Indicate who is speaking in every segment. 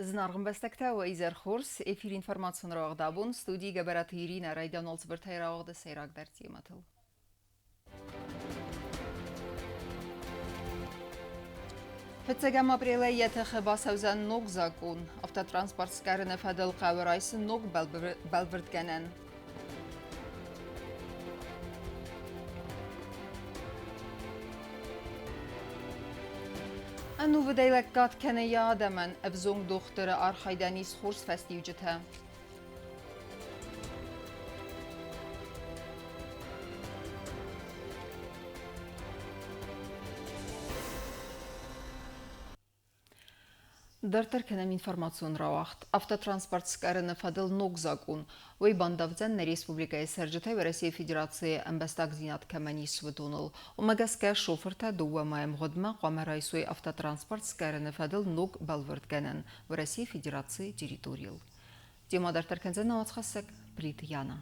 Speaker 1: Зынаргъ ӕмбӕстӕгтӕ, уӕ изӕр хорз! Эфир информацион рауагъд абон студийы Гӕбӕраты Иринӕ райдиан цыбыртӕй рауагъды сӕйрагдӕр темӕтыл. Фыццӕгӕм апрелӕй йӕ тыхы бацӕудзӕн ног закъон. Автотранспорт скъӕрыны фӕдыл хъӕуы райсын ног бӕлвырдгӕнӕн. Ӕнувыдӕй лӕггад кӕны йӕ адӕмӕн. Ӕвзонг дохтыры архайдӕн ис хорз фӕстиуджытӕ. Дарддӕр кӕнӕм информацион рауагъд. Автотранспорт скъӕрыны фӕдыл ног закъон. Уый бандавдзӕн нӕ республикӕйы цӕрджытӕй Уӕрӕсейы Федерацийы ӕмбӕстагдзинад кӕмӕн ис, уыдоныл. Уымӕ гӕсгӕ шофыртӕ дыууӕ мӕйы мгъуыдмӕ хъуамӕ райсой автотранспорт скъӕрыны фӕдыл ног бӕлвырдгӕнӕн Уӕрӕсейы Федерацийы территорийыл. Темӕ дарддӕр кӕндзӕн нӕ уацхӕссӕг Плиты Яна.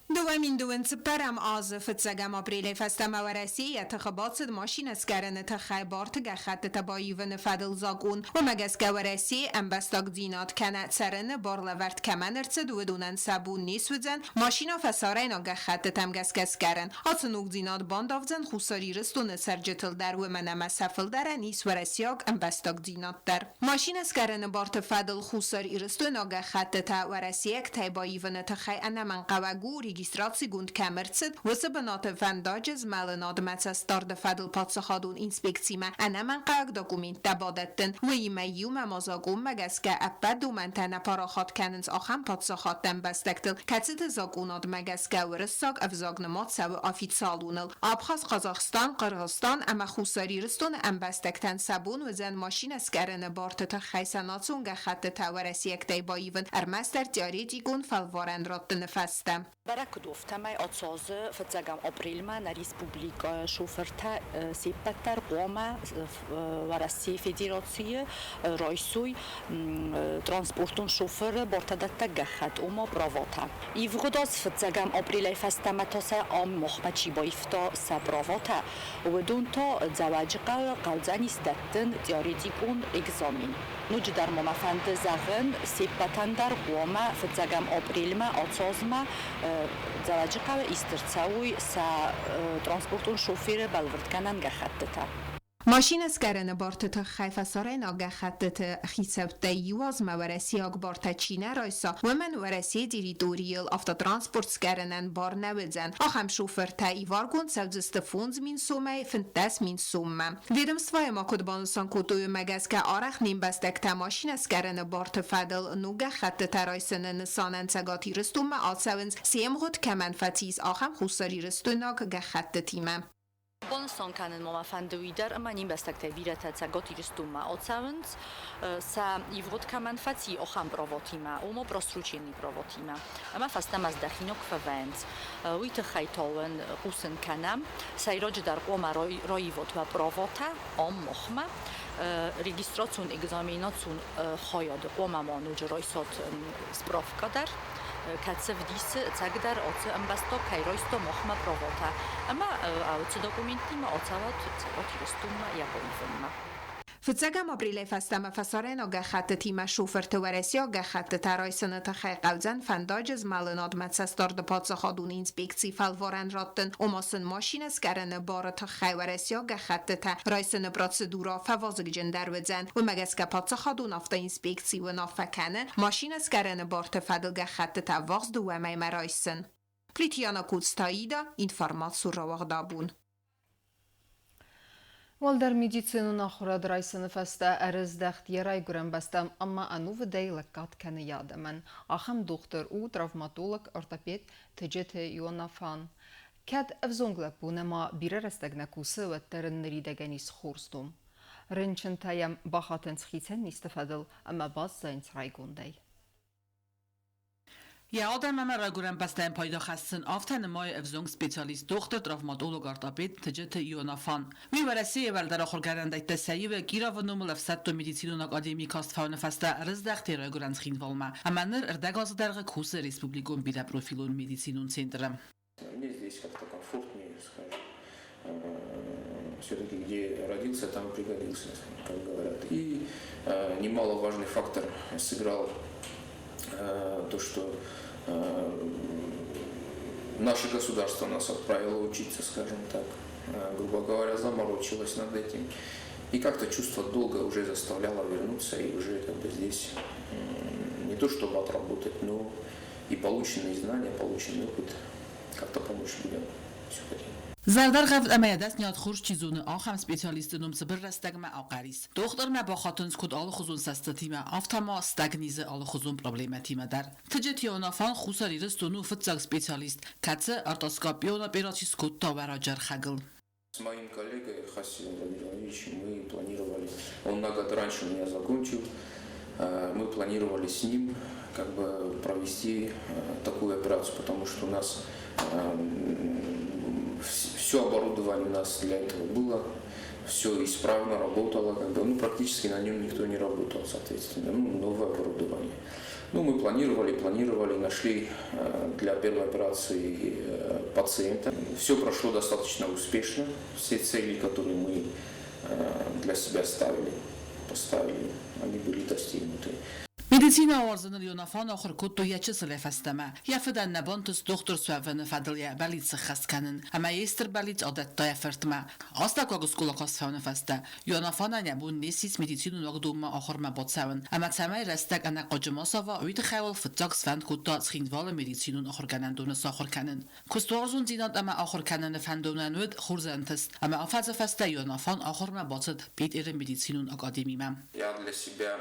Speaker 2: 2024 азы фыццӕгӕм апрелӕй фӕстӕмӕ Уӕрӕсейы йӕ тыхы бацыд машинӕ скъӕрыны тыххӕй барты гӕххӕттытӕ баивыны фӕдыл закъон. Уымӕ гӕсгӕ Уӕрӕсейы ӕмбӕстагдзинад кӕнӕ цӕрыны бар лӕвӕрд кӕмӕн ӕрцыд, уыдонӕн сӕ бон не суыдзӕн машинӕ фӕсарӕйнаг гӕххӕттытӕм гӕсгӕ скъӕрын. Ацы ногдзинад бандавдзӕн Хуссар Ирыстоны цӕрджытыл дӕр, уымӕн ӕмӕ сӕ фылдӕрӕн ис уӕрӕсейаг ӕмбӕстагдзинад дӕр. Машинӕ скъӕрыны барты фӕдыл хуссарирыстойнаг гӕххӕттытӕ уӕрӕсейӕгтӕй баивыны тыххӕй ӕнӕмӕнгхъӕуӕг у, регистрацигонд кӕм ӕрцыд, уыцы бынаты фӕндаджы змӕлынадмӕ цӕстдарды фӕдыл паддзахадон инспекцимӕ ӕнӕмӕнгхъӕуӕг документтӕ бадӕттын. Уыимӕ иумӕ ма закъонмӕ гӕсгӕ ӕппӕт домӕнтӕ нӕ парахат кӕнынц ахӕм паддзахадты ӕмбӕстӕгтыл, кӕцыты закъонадмӕ гӕсгӕ уырыссаг ӕвзаг нымад цӕуы официалоныл. Абхаз, Хъазахстан, Хъыргъызстан ӕмӕ Хуссар Ирыстоны ӕмбӕстӕгтӕн сӕ бон уыдзӕн машинӕ скъӕрыны барты тыххӕй сӕ национ гӕххӕттытӕ уӕрӕсейӕгтӕй баивын ӕрмӕстдӕр теоретикон фӕлварӕн раттыны фӕстӕ.
Speaker 3: Бӕрӕг куыд у, афтӕмӕй ацы азы фыццӕгӕм апрелмӕ нӕ республикӕйы шофыртӕ се ппӕт дӕр хъуамӕ Уӕрӕсейы Федерацийы райсой транспортон шофыры бартӕдӕттӕг гӕххӕтт, ома праватӕ. Ивгъуыд аз фыццӕгӕм апрелӕй фӕстӕмӕ та сӕ ам махмӕ чи баивта сӕ праватӕ, уыдон та Дзӕуӕджыхъӕуы хъӕудзӕнис дӕттын теоретикон экзамен. Ноджыдӕр ма мӕ фӕнды зӕгъын, се ппӕтӕн дӕр хъуамӕ фыццӕгӕм апрелмӕ ацы азмӕ Дзӕуӕджыхъӕуы ист ӕрцӕуой сӕ транспортон шоферы бӕлвырдгӕнӕн гӕххӕттытӕ.
Speaker 2: Машинӕ скъӕрыны барты тыххӕй фӕсарӕйнаг гӕххӕттыты хицӕуттӕй иу азмӕ уӕрӕсейаг бартӕ чи нӕ райса, уымӕн Уӕрӕсейы территорийыл автотранспорт скъӕрынӕн бар нӕ уыдзӕн. Ахӕм шофыртӕ иваргонд цӕудзысты 5000 сомӕй 15 000 соммӕ. Ведомствойы ма куыд банысан кодтой, уымӕ гӕсгӕ арӕх не мбӕстӕгтӕ машинӕ скъӕрыны барты фӕдыл ног гӕххӕттытӕ райсыны нысанӕн Цӕгат Ирыстонмӕ ацӕуынц, се мгъуыд кӕмӕн фӕцис, ахӕм хуссарирыстойнаг гӕххӕттытимӕ.
Speaker 3: Банысан кӕнын ма мӕ фӕнды уый дӕр, ӕмӕ не мбӕстӕгтӕй бирӕтӕ Цӕгат Ирыстонмӕ ацӕуынц, сӕ ивгъуыд кӕмӕн фӕци, ахӕм правотимӕ, ома просроченный правотимӕ. Ӕмӕ фӕстӕмӕ здӕхинаг фӕвӕййынц. Уый тыххӕй та уын хъусын кӕнӕм, сӕйраджыдӕр хъуамӕ раивот уӕ правотӕ ам махмӕ. Регистрацион экзаменацион хайады хъуамӕ ма ноджы райсат справкӕ дӕр, кӕцы вдисы ӕцӕгдӕр ацы ӕмбӕстаг кӕй райста махмӕ правотӕ ӕмӕ уыцы документтимӕ ацӕуӕд Цӕгат Ирыстонмӕ йӕ баивынмӕ.
Speaker 2: Фыццӕгӕм апрелӕй фӕстӕмӕ фӕсарӕйнаг гӕххӕттытимӕ шофырты уӕрӕсейаг гӕххӕттытӕ райсыны тыххӕй хъӕудзӕн фӕндаджы змӕлынадмӕ цӕстдарды паддзахадон инспекци фӕлварӕн раттын, ома сын машинӕ скъӕрыны бары тыххӕй уӕрӕсейаг гӕххӕттытӕ райсыны процедурӕ фӕвазыгджындӕр уыдзӕн. Уымӕ гӕсгӕ паддзахадон автоинспекци уынаффӕ кӕны машинӕ скъӕрыны барты фӕдыл гӕххӕттытӕ ӕввахс дыууӕ мӕймӕ райсын. Плитьяна Куцтаида, информаци рауагъдабон.
Speaker 1: Уӕлдӕр медицинон ахуырад райсыны фӕстӕ ӕрыздӕхт йӕ райгуырӕн бӕстӕм ӕмӕ ӕнувыдӕй лӕггад кӕны йӕ адӕмӕн. Ахӕм дохтыр у травматолог-ортопед Тыджыты Ионафан. Кӕд ӕвзонг лӕппу нӕма бирӕ рӕстӕг нӕ кусы, уӕддӕр ын ныридӕгӕн ис хорз дом. Рынчынтӕ йӕм бахатынц хицӕн низты фӕдыл ӕмӕ баззайынц райгондӕй.
Speaker 4: Йӕ адӕм ӕмӕ райгуырӕн бӕстӕйӕн пайда хӕссын, афтӕ нымайы ӕвзонг специалист, дохтыр, травматолог-ортопед Тыджыты Ионафан. Уый Уӕрӕсейы уӕлдӕр ахуыргӕнӕндӕттӕ сӕ иуы Кировы номыл ӕфсӕддон медицинон академийы каст фӕуыны фӕстӕ ӕрыздӕхт йӕ райгуырӕн Цхинвалмӕ ӕмӕ ныр ӕрдӕг азы дӕргъы кусы республикон бирӕпрофилон медицинон центры.
Speaker 5: Мне здесь как-то комфортнее, скажем. Все-таки где родился, там пригодился, как говорят. И немаловажный фактор сыграл то, что наше государство нас отправило учиться, скажем так, грубо говоря, заморочилось над этим. И как-то чувство долга уже заставляло вернуться и уже как бы здесь не то чтобы отработать, но и полученные знания, полученный опыт как-то помочь людям все-таки.
Speaker 4: Зӕрдӕргъӕвд ӕмӕ йӕ дӕсниад хорз чи зоны, ахӕм специалисты ном цыбыр рӕстӕгмӕ ахъӕр ис. Дохтырмӕ бахатынц куыд алыхуызон сӕстытимӕ, афтӕ ма стӕгнизы алыхуызон проблемӕтимӕ дӕр. Тыджыты Ионафан Хуссар Ирыстоны у фыццаг специалист, кӕцы артроскопион операци скодта уӕраджы ӕрхӕгыл.
Speaker 5: С моим коллегой Хасилом Владимировичем мы планировали, он на год раньше меня закончил, мы планировали с ним как бы провести такую операцию, потому что у нас все оборудование у нас для этого было, все исправно работало, как бы, ну, практически на нем никто не работал, соответственно, ну, новое оборудование. Ну, мы планировали, нашли для первой операции пациента. Все прошло достаточно успешно, все цели, которые мы для себя поставили, они были достигнуты.
Speaker 4: Медицинӕ уарзыныл Ионафан ахуыр кодтой йӕ чысылӕй фӕстӕмӕ. Йӕ фыдӕн нӕ бантыст дохтыр суӕвыны фӕдыл йӕ бӕллиц сыххӕст кӕнын, ӕмӕ йе стыр бӕллиц адӕтта йӕ фыртмӕ. Астӕуккаг скъола каст фӕуыны фӕстӕ Ионафанӕн йӕ бон не ссис медицинон уагдонмӕ ахуырмӕ бацӕуын, ӕмӕ цӕмӕй рӕстӕг ӕнӕхъуаджы ма сафа, уый тыххӕй уал фыццаг сфӕнд кодта Цхинвалы медицинон ахуыргӕнӕндоны сахуыр кӕнын. Куыстуарзондзинад ӕмӕ ахуыр кӕныны фӕндонӕн уыд хорз ӕнтыст, ӕмӕ афӕдзы фӕстӕ Ионафан ахуырмӕ бацыд Питеры медицинон академимӕ.
Speaker 5: Я для себя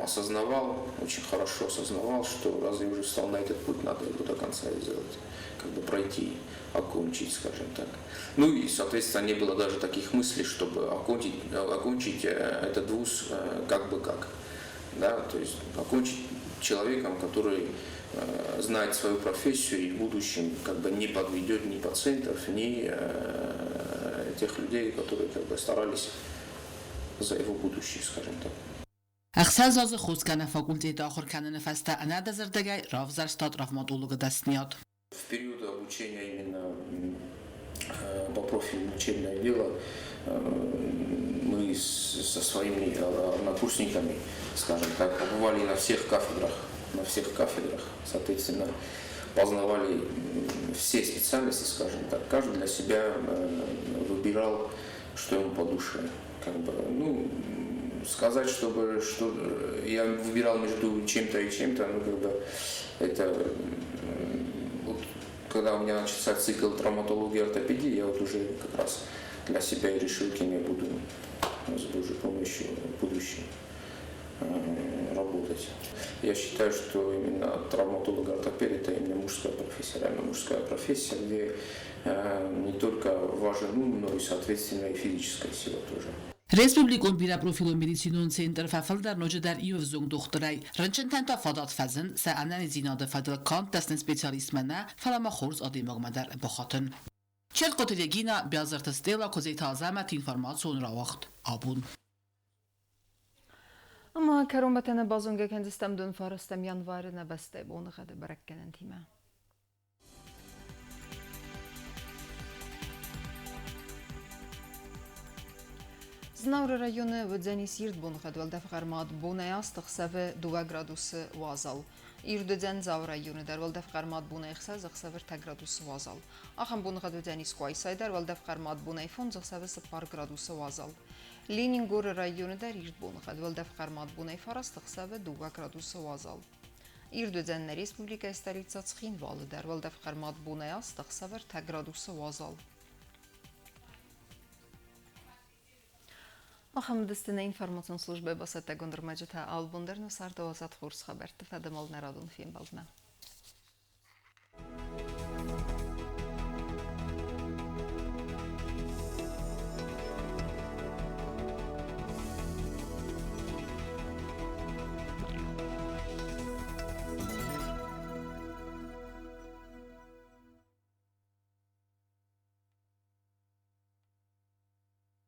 Speaker 5: осознавал, очень хорошо осознавал, что раз я уже встал на этот путь, надо его до конца сделать, как бы пройти, окончить, скажем так. Ну и, соответственно, не было даже таких мыслей, чтобы окончить этот вуз как бы как. Да, то есть окончить человеком, который знает свою профессию и в будущем как бы не подведет ни пациентов, ни тех людей, которые как бы старались за его будущее, скажем так.
Speaker 4: Ӕхсӕз азы хосгӕнӕн факультеты ахуыр кӕныны фӕстӕ ӕнӕдызӕрдыгӕй равзӕрста травматологы дӕсныйад.
Speaker 5: В период обучения именно по профилю лечебное дело мы со своими однокурсниками, скажем так, побывали на всех кафедрах, соответственно, познавали все специальности, скажем так, каждый для себя выбирал, что ему по душе. Как бы, ну, сказать, чтобы, что я выбирал между чем-то и чем-то, ну, как бы, это, вот, когда у меня начался цикл травматологии и ортопедии, я вот уже как раз для себя и решил, кем я буду с Божьей помощью в будущем работать. Я считаю, что именно травматолог-ортопед – это именно мужская профессия, реально мужская профессия, где не только важен ум, но и, соответственно, и физическая сила тоже.
Speaker 4: Республикон бирӕпрофилон медицинон центр фӕфылдӕр ноджыдӕр иу ӕвзонг дохтырӕй. Рынчынтӕн та фадат фӕзынд сӕ ӕнӕниздзинады фӕдыл канд дӕсны специалистмӕ нӕ, фӕлӕ ма хорз адӕймагмӕ дӕр бахатын. Чертхъоты Регина, Биазырты Стелла, Козайты Азӕмӕт, информацион рауагъд Абон.
Speaker 1: Ӕмӕ кӕронбӕттӕны базонгӕ кӕндзыстӕм дын 9 январы нӕ бӕстӕйы боныгъӕды бӕрӕггӕнӕнтимӕ. Знауыры районы уыдзӕнис ирд боныгъӕд, уӕлдӕф хъӕрмад бонӕй 8 ӕхсӕвы 2 градусы уазал. Ирд уыдзӕн Дзауы районы дӕр, уӕлдӕф хъӕрмад бонӕй 6 ӕхсӕвы 3 градусы уазал. Ахӕм боныгъӕд уыдзӕнис Къуайсайы дӕр, уӕлдӕф хъӕрмад бонӕй 5 ӕхсӕвы 4 градусы уазал. Ленингоры районы дӕр ирд боныгъӕд, уӕлдӕф хъӕрмад бонӕй 9 ӕхсӕвы 2 градусы уазал. Ирд уыдзӕн нӕ республикӕйы столицӕ Цхинвалы дӕр, уӕлдӕф хъӕрмад бонӕй 8 ӕхсӕвы 3 градусы уазал. Ахӕм уыдысты нӕ информацион службӕйы бацӕттӕгонд ӕрмӕджытӕ. Алыбон дӕр нӕ царды уадзат хорз хабӕртты фӕдыл нӕ радон фембӕлдмӕ.